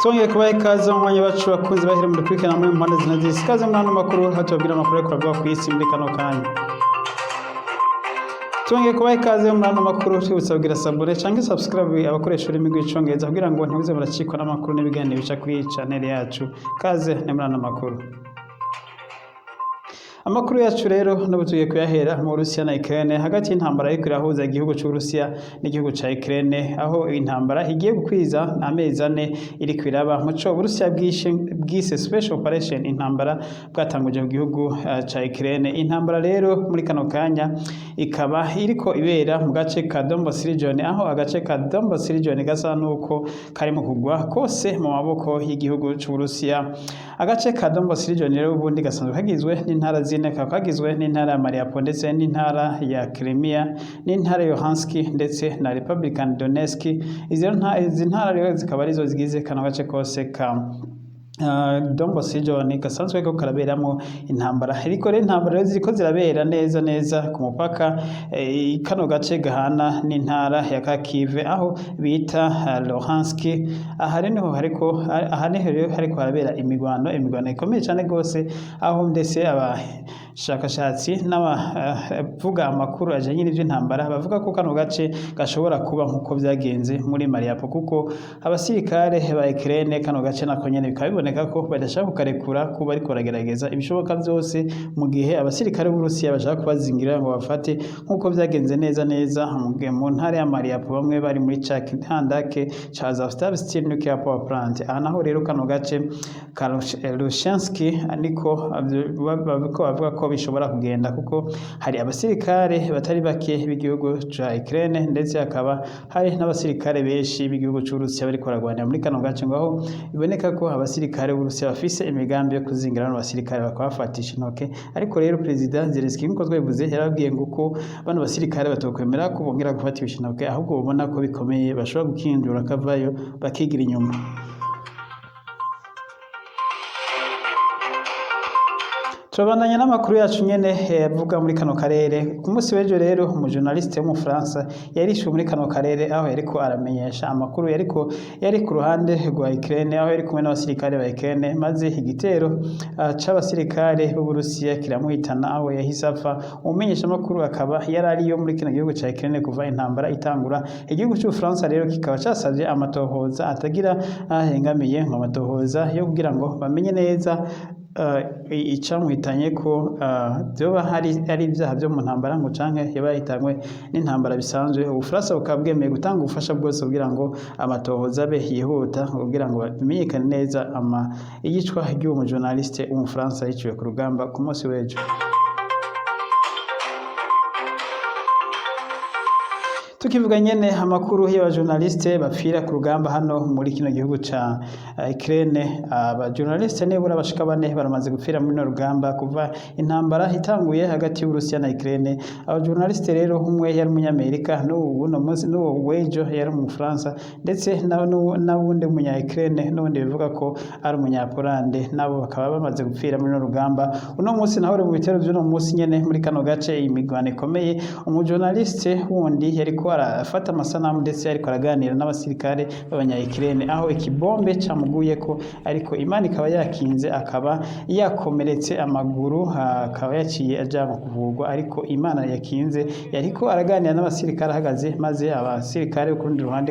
Twongeye kubaha ikaze mu mwanya wacu, bakunzi bahera mu dukurikirana muri mpande zine z'isi. Ikaze muri ano makuru aho tubabwira amakuru ariko aravugwa ku isi muri kano kanya. Twongeye kubaha ikaze muri ano makuru, twibutsa kugira s'abonner canke subscribe abakoresha ururimi rw'Icongereza kugira ngo ntimuze muracikwa n'amakuru n'ibiganiro bica kuri iyi channel yacu. Kaze ni muri ano makuru. Amakuru yacu rero n'ubu tugiye kuyahera mu Burusiya na Ukraine, hagati y'intambara iriko irahuza igihugu c'Uburusiya n'igihugu ca Ukraine, aho intambara igiye gukwiza amezi 4 iriko iraba muco Uburusiya bwise special operation, intambara bwatanguje mu gihugu ca Ukraine. Intambara rero muri kano kanya ikaba iriko ibera mu gace ka Donbas region, aho agace ka Donbas region gasa nuko kari mu kugwa kose mu maboko y'igihugu c'Uburusiya. Agace ka Donbas region rero ubundi gasanzwe kagizwe n'intara zine, kakaba kagizwe n'intara ya Mariupol ndetse n'intara ya Crimea n'intara ya Luhansk ndetse na Republican Donetsk. Izi ntara rero zikaba arizo zigize kano gace kose ka Donbas region gasanzwe ko karaberamo intambara. Ariko rero intambara rero ziriko zirabera neza neza ku mupaka kano gace gahana n'intara ya Kharkiv, aho bita Luhansk. Aha rero niho hariko, aha niho rero hariko harabera imigwano ikomeye cane gose, aho ndetse abashakashatsi n'abavuga amakuru ajanye n'ivy'intambara bavuga ko kano gace gashobora kuba nk'uko vyagenze muri Mariupol, kuko abasirikare ba Ukraine kano gace nako nyene bikaba biboneka ko badashaka kukarekura, kuba bariko baragerageza ibishoboka vyose, mu gihe abasirikare b'Uburusiya bashaka kubazingira ngo bafate, nk'uko vyagenze neza neza mu ntara ya Mariupol, bamwe bari muri ca kihandake ca Azovstal Steel Nuclear Power Plant. Aha naho rero kano gace ka Luhansk niko bavuga ko bishobora kugenda, kuko hari abasirikare batari bake b'igihugu ca Ukraine ndetse hakaba hari n'abasirikare benshi b'igihugu c'Uburusiya bariko baragwanira muri kano gace, ngo aho biboneka ko abasirikare b'Uburusiya bafise imigambi yo kuzingira bano basirikare bakabafatisha intoke. Ariko rero Perezida Zelensky, nk'uko twabivuze, yarababwiye ngo ko bano basirikare batokwemera ko bongera gufatisha intoke, ahubwo babona ko bikomeye bashobora gukinjura akavayo bakigira inyuma. Turabandanya n'amakuru yacu nyene avuga muri kano karere. Ku munsi w'ejo rero umujournaliste w'Umufaransa yarishwe muri kano karere, aho yariko aramenyesha amakuru, yari ku ruhande rwa Ukraine, aho yari kumwe n'abasirikare ba Ukraine, maze igitero c'abasirikare b'Uburusiya kiramuhitana, aho yahise apfa. Umumenyesha amakuru akaba yari ariyo muri kino gihugu ca Ukraine kuva intambara itangura. Igihugu c'Ubufaransa rero kikaba casavye amatohoza atagira ahengamiye, ngo amatohoza yo kugira ngo bamenye neza icamuhitanye, ko vyoba hari ivyaha vyo mu ntambara ngo canke yoba yahitanywe n'intambara bisanzwe. Ubufaransa bukaba bwemeye gutanga ubufasha bwose kugira ngo amatohoza abe yihuta, kugira ngo bimenyekane neza ama iyicwa ry'uwo mujournaliste w'Umufaransa yiciwe ku rugamba ku munsi w'ejo. Tukivuga nyene amakuru y'abajournaliste bapfira ku rugamba hano muri kino gihugu ca Ukraine, abajournaliste nibura bashika bane baramaze gupfira muri no rugamba kuva intambara itanguye hagati y'Uburusiya na Ukraine. Abajournaliste rero, umwe yari umunyamerika, n'ubu uno munsi n'uwo w'ejo yari umufaransa, ndetse n'uwundi umunya Ukraine, n'uwundi bivuga ko ari umunyapolande, nabo bakaba bamaze gupfira muri no rugamba. Uno munsi naho mu bitero vy'uno munsi nyene muri kano gace imigwano ikomeye, umujournaliste wundi yariko arafata amasanamu ndetse ariko araganira n'abasirikare b'abanya Ukraine, aho ikibombe camuguyeko, ariko Imana ikaba yakinze, akaba yakomeretse amaguru, akaba yaciye ajanwa kuvurwa. Ariko Imana yakinze, yariko araganira n'abasirikare ahagaze, maze abasirikare ku rundi ruhande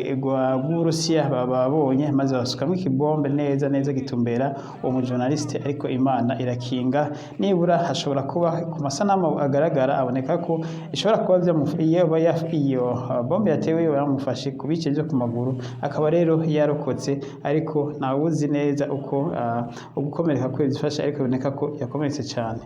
rw'Uburusiya bababonye, maze basukamwo ikibombe neza neza gitumbera uwo mujournaliste, ariko Imana irakinga. Nibura hashobora kuba ku masanamu agaragara aboneka ko ishobora kuba iyo bombe yatewe yamufashe ku bice byo ku maguru, akaba rero yarokotse, ariko ntawuzi neza uko ugukomereka kwe byifashe, ariko biboneka ko yakomeretse cyane.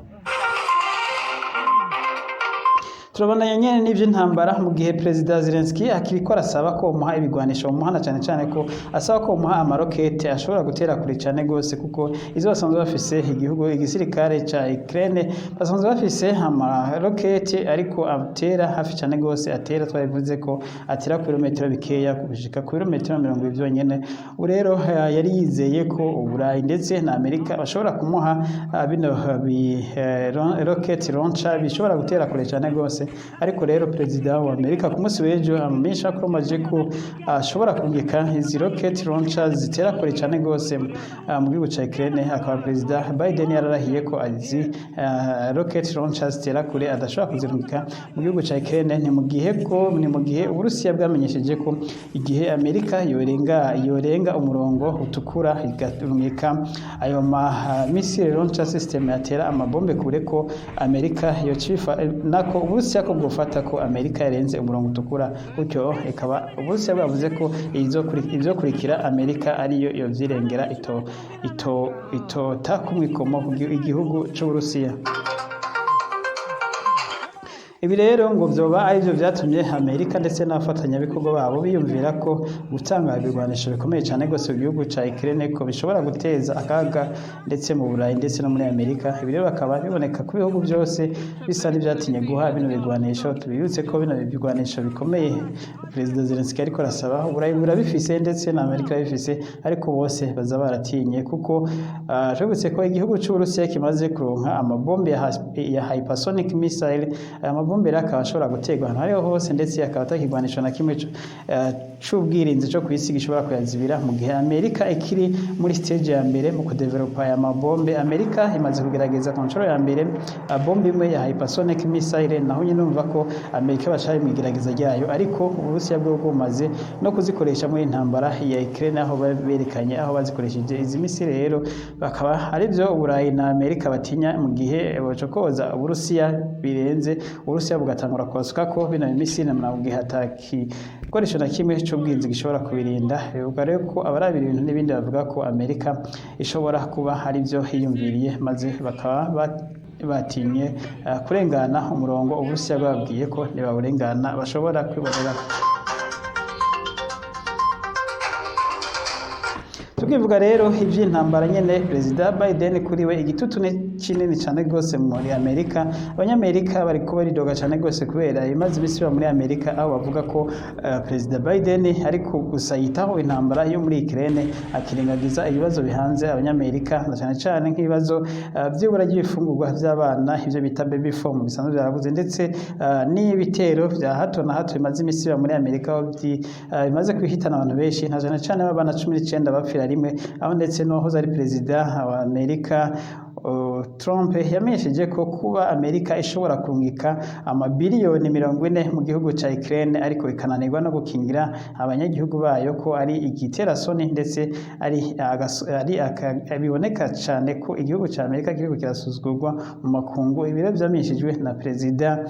Turabandanya nyene n'ivy'intambara, mu gihe Perezida Zelensky akiriko arasaba ko bamuha ibigwanisho, bamuha na cane cane ko asaba ko bamuha amarokete ashobora gutera kure cane gose, kuko izo basanzwe bafise, igihugu igisirikare ca Ukraine basanzwe bafise amarokete ariko atera hafi cane gose, atera, twabivuze ko atera ku birometero bikeya, gushika ku birometero 20 vyonyene. Ubu rero yari yizeye ko Uburayi ndetse na Amerika bashobora kumuha bino rocket launcher bishobora gutera kure cane gose. Ariko rero perezida wa Amerika ku munsi w'ejo amenyesha ko amaze ko ashobora kurungika izi rocket launchers zitera kure cane gose mu gihugu ca Ukraine. Akaba perezida Biden yararahiye ko izi rocket launchers zitera kure adashobora kuzirungika mu gihugu ca Ukraine. Ni mu gihe Uburusiya bwamenyesheje ko igihe Amerika yorenga umurongo utukura ikarungika ayo ma missile launcher system yatera amabombe kure, ko Amerika yocifa nako Uburusiya ko bwofata ko Amerika yarenze umurongo utukura. Gutyo ikaba Uburusiya bwavuze ko ivyo kurikira Amerika ariyo yovyirengera, ito ito itota kumwikomo igihugu c'Uburusiya. Ibi rero ngo vyoba arivyo vyatumye Amerika ndetse n'abafatanyabikorwa babo biyumvira ko gutanga ibigwanisho bikomeye cane gose mu gihugu ca Ukraine ko bishobora guteza akaga ndetse mu Burayi ndetse no muri Amerika. Ibi rero bakaba biboneka ku bihugu byose bisa n'ivyatinye guha bino bigwanisho. Tubibutse ko bino bigwanisho bikomeye Perezida Zelensky ariko arasaba, Uburayi burabifise ndetse na Amerika irabifise, ariko bose baza baratinye kuko tubibutse ko igihugu c'Uburusiya kimaze kuronka amabombe ya hypersonic missile. Aya mabombe rero akaba ashobora guterwa ahantu ariho hose, ndetse akaba atakigwanisho na kimwe c'ubwirinzi co kw'isi gishobora kuyazibira, mu gihe Amerika ikiri muri stage ya mbere mu kudevelopa aya mabombe. Amerika imaze kugerageza ku nshuro ya mbere bombe imwe ya hypersonic missile, naho nyine urumva ko Amerika bacari mu igerageza ryayo, ariko Uburusiya bwo bumaze no kuzikoresha muri intambara ya Ukraine, aho berekanye aho bazikoresheje izi missile. Rero bakaba arivyo Uburayi na Amerika batinya mu gihe bocokoza Uburusiya birenze, Uburusiya bugatangura kubasuka ko bino missile, mu gihe ataki gikoresho na kimwe c'ubwirinzi gishobora kubirinda. Bivuga rero ko abarabira ibintu n'ibindi bavuga ko Amerika ishobora kuba arivyo yiyumviriye, maze bakaba batinye kurengana umurongo Uburusiya bwababwiye ko nibawurengana bashobora kwibonera. Tukivuga rero ivy'intambara nyene, Perezida Biden kuri we igitutu ni kinini cane gose muri Amerika. Abanyamerika bariko baridoga cane gose kubera ibimaze imisi biba muri Amerika, aho bavuga ko Perezida Biden ariko gusa yitaho intambara yo muri Ukraine, akirengagiza ibibazo bihanze abanyamerika, na cane cane nk'ibibazo vy'ibura ry'ibifungurwa vy'abana, ivyo bita baby food bisanzwe vyarabuze, ndetse n'ibitero vya hato na hato bimaze imisi biba muri Amerika, aho bimaze kwihitana abantu benshi, na cane cane abana 19 bapfira rimwe, aho ndetse n'uwahoze ari perezida wa Amerika Trump yamenyesheje ko kuba Amerika ishobora kurungika amabiliyoni 40 mu gihugu ca Ukraine ariko ikananirwa no gukingira abanyagihugu bayo, ko ari igiterasoni, ndetse ari biboneka cane ko igihugu ca Amerika kiriko kirasuzugurwa mu makungu. Ibiro vyamenyeshejwe na Perezida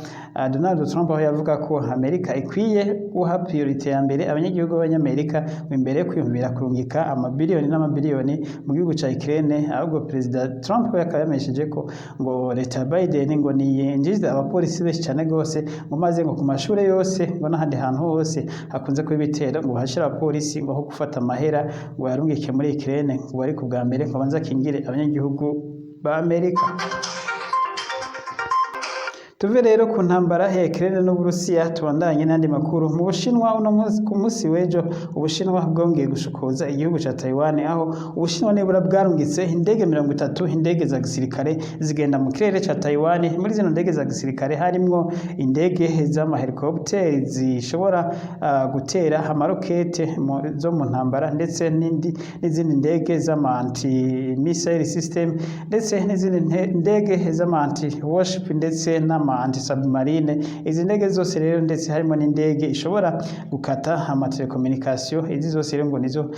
Donald Trump, aho yavuga ko Amerika ikwiye guha priorité ya mbere abanyagihugu b'Abanyamerika imbere yo kwiyumvira kurungika amabiliyoni n'amabiliyoni mu gihugu ca Ukraine. Ahubwo Perezida Trump we akaba yamenyesheje ko ngo leta ya Biden ngo niyinjize abapolisi benshi cane gose, ngo maze ngo ku mashure yose ngo n'ahandi hantu hose hakunze kuba ibitero ngo bahashire abapolisi, ngo aho gufata amahera ngo yarungike muri Ukraine, ngo ariko bwa mbere ngo abanze akingire abanyagihugu ba Amerika. Tuve rero ku ntambara ya Ukraine n'Uburusiya, tubandanye n'andi makuru. Mu Bushinwa, uno munsi, ku munsi w'ejo, Ubushinwa bwongeye gushukuza igihugu ca Taiwan, aho Ubushinwa nibura bwarungitse indege 30, indege za gisirikare, zigenda mu kirere ca Taiwan. Muri zino ndege za gisirikare harimwo indege z'amahelikopteri zishobora gutera amarokete zo mu ntambara, ndetse n'izindi ndege z'ama anti missile system, ndetse n'izindi ndege z'ama anti warship, ndetse n'ama anti submarine. Izi ndege zose rero, ndetse harimo n'indege ishobora gukata ama telecommunication, izi zose rero ngo nizo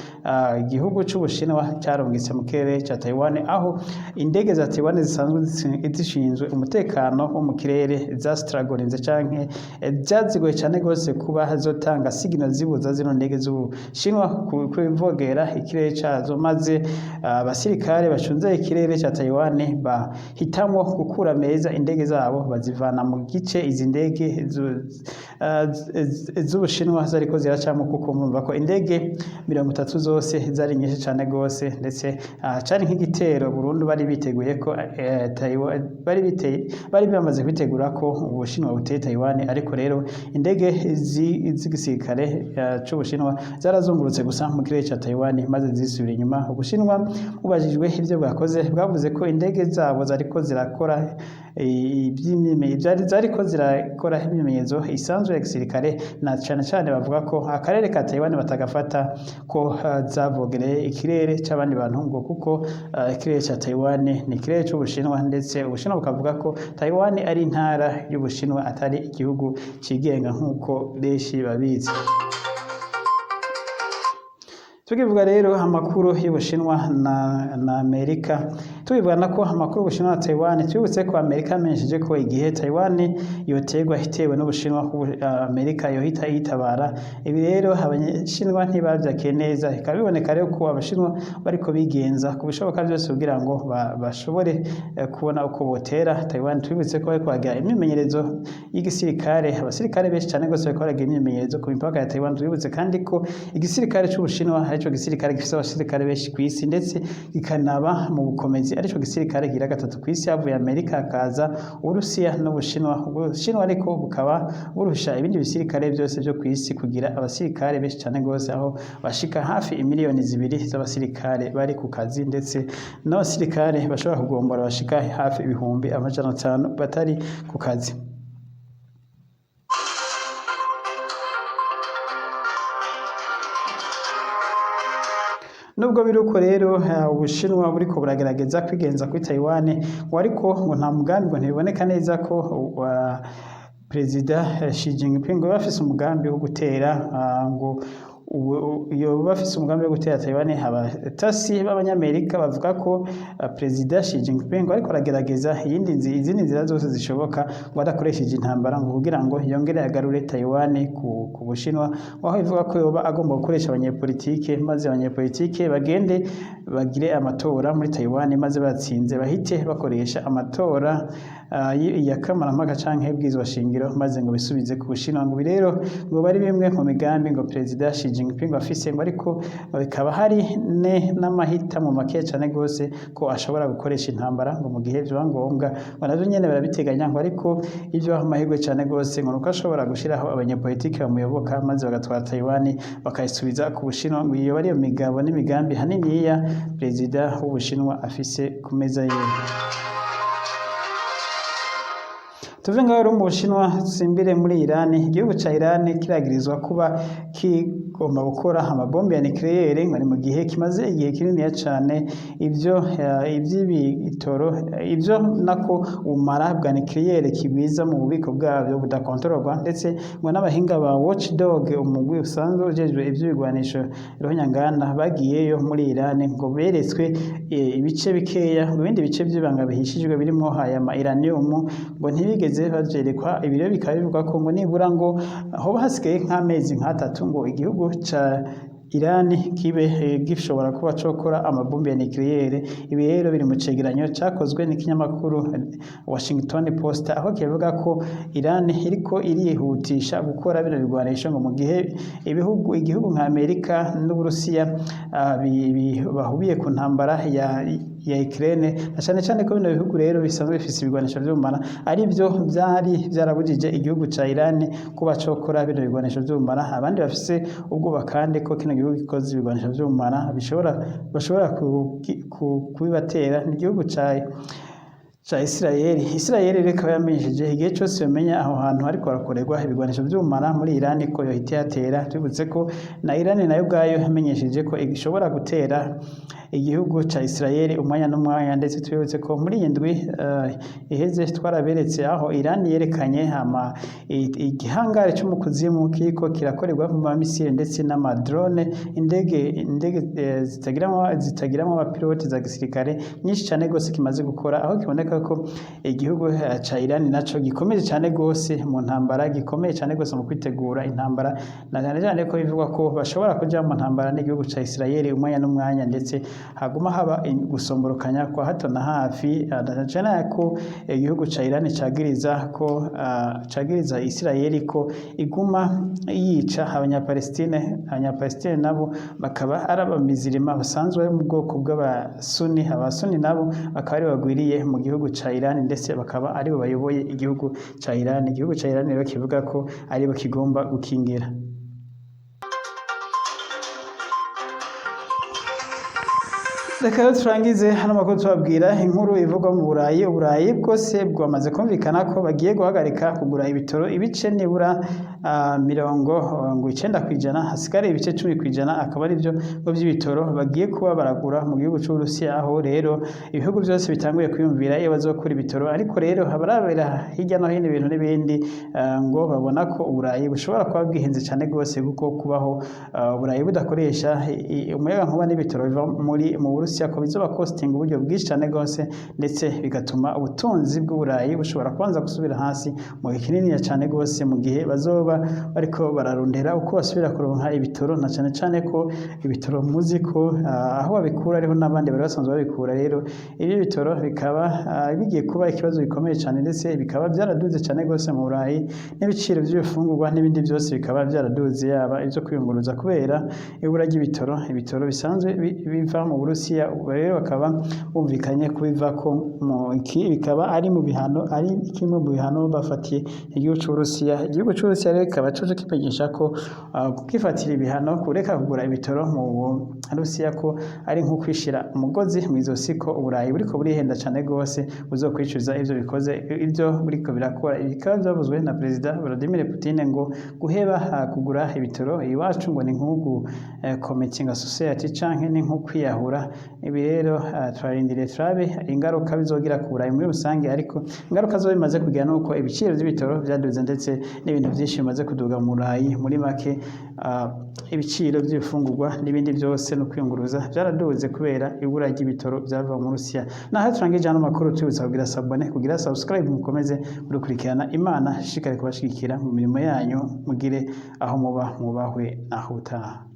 igihugu c'Ubushinwa carungitse mu kirere ca Taiwan, aho indege za Taiwan zisanzwe zishinzwe umutekano wo mu kirere zastragorinze canke vyazigoye cane gose kuba zotanga signal zibuza zino ndege z'Ubushinwa kwivogera ikirere cazo, maze abasirikare bacunze ikirere ca Taiwan bahitamwo gukura meza indege zabo, bazivana mu gice izi ndege z'Ubushinwa zariko ziracamo, kuko murumva ko indege 30 zose zari nyinshi cane gose, ndetse cari nk'igitero burundu bari biteguye ko Taiwan bari biteye, bari bamaze kwitegura ko Ubushinwa buteye Taiwan. Ariko rero indege z'igisirikare c'Ubushinwa zarazungurutse gusa mu kirere ca Taiwan, maze zisubira inyuma. Ubushinwa bubajijwe ivyo bwakoze, bwavuze ko indege zabo zariko zirakora zariko zirakora imyimenyerezo isanzwe ya gisirikare, na cane cane bavuga ko akarere ka Taiwan batagafata ko zavogereye ikirere c'abandi bantu, ngo kuko ikirere ca Taiwan ni ikirere c'Ubushinwa, ndetse Ubushinwa bukavuga ko Taiwan ari intara y'Ubushinwa, atari igihugu cigenga nk'uko benshi babizi. Tukivuga rero amakuru y'Ubushinwa na Amerika, tubivuga nako amakuru y'Ubushinwa na Taiwan, twibutse ko Amerika yamenyesheje ko igihe Taiwan yotegwa itewe n'Ubushinwa, ko Amerika yohita yitabara. Ibi rero Abashinwa ntibavyakiye neza, bikaba biboneka rero ko Abashinwa bariko bigenza ku bishoboka vyose kugira ngo bashobore kubona uko botera Taiwan. Twibutse ko bariko baragira imyimenyerezo y'igisirikare, abasirikare benshi cane gose bariko baragira imyimenyerezo ku mipaka ya Taiwan. Twibutse kandi ko igisirikare c'Ubushinwa arico gisirikare gifise abasirikare benshi kw'isi, ndetse kikanaba mu bukomezi arico gisirikare kigira gatatu kw'isi, havuye Amerika hakaza Uburusiya n'Ubushinwa. Ubushinwa ariko bukaba burusha ibindi bisirikare vyose vyo kw'isi kugira abasirikare benshi cane gose, aho bashika hafi 2 miliyoni z'abasirikare bari ku kazi, ndetse n'abasirikare bashobora kugombora bashika hafi 500,000 batari ku kazi. Nubwo biri uko rero, Ubushinwa buriko buragerageza kwigenza kuri Taiwan, ngo ariko ngo nta mugambi, ngo ntibiboneka neza ko Perezida Xi Jinping ngo bafise umugambi wo gutera, ngo yoba bafise umugambi wo gutera Taiwan. Abatasi b'Abanyamerika bavuga ko Perezida Xi Jinping ariko aragerageza izindi nzira zose zishoboka ngo adakoresheje intambara, ngo kugira ngo yongere agarure Taiwan ku Bushinwa, aho ivuga ko yoba agomba gukoresha abanyepolitike, maze abanyepolitike bagende bagire amatora muri Taiwan, maze batsinze bahite bakoresha amatora ya kamarampaka canke y'ibwirizwa shingiro, maze ngo bisubize ku Bushinwa. Ngo ibi rero ngo bari bimwe mu migambi ngo Perezida Xi Jinping afise, ngo ariko bikaba hari n'amahitamo make cane gose ko ashobora gukoresha intambara ngo mu gihe vyoba ngombwa, ngo navyo nyene barabiteganya, ngo ariko ivyo amahirwe cane gose ngo nuko ashobora gushiraho abanyepolitike bamuyoboka, maze bagatwara Taiwan bakayisubiza ku Bushinwa. Ngo iyo ariyo migabo n'imigambi haniniya Perezida w'Ubushinwa afise ku meza yiwe. Tuve ngaho rero mu Bushinwa, dusimbire muri Iran. Igihugu ca Iran kiragirizwa kuba kigomba gukora amabombe ya nucléaire, ngo ni mu gihe kimaze igihe kininiya cane ivyo ivy'ibitoro, ivyo nako ubumara bwa nucléaire kigwiza mu bubiko bwabyo budakontororwa, ndetse ngo n'abahinga ba Watchdog, umugwi usanzwe ujejwe ivy'ibigwanisho ruhonyanganda, bagiyeyo muri Iran ngo beretswe ibice bikeya, mu bindi bice vy'ibanga bihishijwe birimwo aya ma uranium ngo ntibigeze bavyerekwa. Ibi rero bikaba bivugwa ko ngo nibura ngo hoba hasigaye nk'amezi nk'atatu ngo igihugu ca Iran kibe gishobora kuba cokora amabombe ya nucléaire. Ibi rero biri mu cegeranyo cakozwe n'ikinyamakuru Washington Post, aho kivuga ko Iran iriko irihutisha gukora bino bigwanisho, ngo mu gihe ibihugu, igihugu nka Amerika n'Uburusiya bahubiye ku ntambara ya Ukraine, na cane cane ko bino bihugu rero bisanzwe bifise ibigwanisho vy'ubumara, ari vyo vyari vyarabujije igihugu ca Iran kuba cokora bino bigwanisho vy'ubumara. Abandi bafise ubwoba kandi ko kino gihugu gikoze ibigwanisho vy'ubumara bishobora bashobora kubibatera ni igihugu ca Isirayeli. Isirayeli rero ikaba yamenyesheje igihe cose bamenya aho hantu hariko harakorerwa ibigwanisho vy'ubumara muri Iran ko yohita ihatera. Tubibutse ko na Iran nayo ubwayo yamenyesheje ko ishobora gutera igihugu ca Isirayeli umwanya n'umwanya, ndetse tubibutse ko muri iyi ndwi iheze twaraberetse aho Iran yerekanye ama igihangare co mu kuzimu kiriko kirakorerwa mu mamisile ndetse n'ama drone, indege zitagiramwo abapiloti za gisirikare nyinshi cane gose kimaze gukora, aho kiboneka ko igihugu ca Iran naco gikomeye cane gose mu ntambara, gikomeye cane gose mu kwitegura intambara, na cane cane ko bivugwa ko bashobora kuja mu ntambara n'igihugu ca Isirayeli umwanya n'umwanya, ndetse haguma haba gusomborokanya kwa hato na hafi, na cane ko igihugu ca Iran cagiriza Isirayeli ko iguma yica Abanyapalestine. Abanyapalestine nabo bakaba ari abamizirima basanzwe bari mu bwoko bw'Abasuni. Abasuni nabo bakaba ari bagwiriye mu gihugu ca Iran, ndetse bakaba aribo bayoboye igihugu ca Iran. Igihugu ca Iran rero kivuga ko aribo kigomba gukingira. Reka rero turangize hano makuru tubabwira inkuru ivugwa mu Burayi. Uburayi bwose bwamaze kumvikana ko bagiye guhagarika kugura ibitoro ibice nibura 90%, hasigare ibice 10%, akaba ari byo ngo by'ibitoro bagiye kuba baragura mu gihugu c'Uburusiya. Aho rero ibihugu byose bitanguye kwiyumvira iyo bazokura ibitoro, ariko rero abarabera hirya no hino ibintu n'ibindi ngo babona ko Uburayi bushobora kuba bwihenze cyane rwose, kuko kubaho Uburayi budakoresha umuyagankuba n'ibitoro biva muri mu Burusiya ko bizoba costing uburyo bwinshi cyane rwose, ndetse bigatuma ubutunzi bw'Uburayi bushobora kubanza gusubira hasi mu gihe kinini cyane rwose, mu gihe bazoba bariko bararondera uko basubira kuronka ibitoro, na cyane cyane ko ibitoro muzi ko aho babikura ariho n'abandi bari basanzwe babikura. Rero ibyo bitoro bikaba bigiye kuba ikibazo gikomeye cyane, ndetse bikaba byaraduze cyane rwose mu Burayi, n'ibiciro by'ibifungurwa n'ibindi byose bikaba byaraduze, yaba ibyo kwiyunguruza, kubera ibura ry'ibitoro, ibitoro bisanzwe biva mu Burusiya. Ubu rero bakaba bumvikanye kubivako mu iki, bikaba ari mu bihano, ari kimwe mu bihano bafatiye igihugu c'Uburusiya. Igihugu c'Uburusiya rero kikaba coco kimenyesha ko kukifatira ibihano, kureka kugura ibitoro mu Burusiya, ko ari nko kwishira umugozi mw'izosi, ko Uburayi buriko burihenda cane rwose, buzokwicuza ivyo bikoze, ivyo buriko birakora. Ibi bikaba vyavuzwe na Perezida Vladimir Putin, ngo guheba kugura ibitoro iwacu ngo ni nko committing suicide canke ni nko kwiyahura. Ibi rero turarindiriye turabe ingaruka bizogira ku Burayi muri rusange, ariko ingaruka zo bimaze kugira nuko ibiciro by'ibitoro byaduze, ndetse n'ibintu byinshi bimaze kuduga mu Burayi. Muri make ibiciro by'ibifungurwa n'ibindi byose no kwiyunguruza byaraduze kubera ibura ry'ibitoro byava mu Rusiya. Naho turangije hano makuru, tubibutsa kugira s'abonner, kugira subscribe, mukomeze mudukurikirana. Imana ishikare kubashigikira mu mirimo yanyu, mugire aho muba mwubahwe, aho utaha.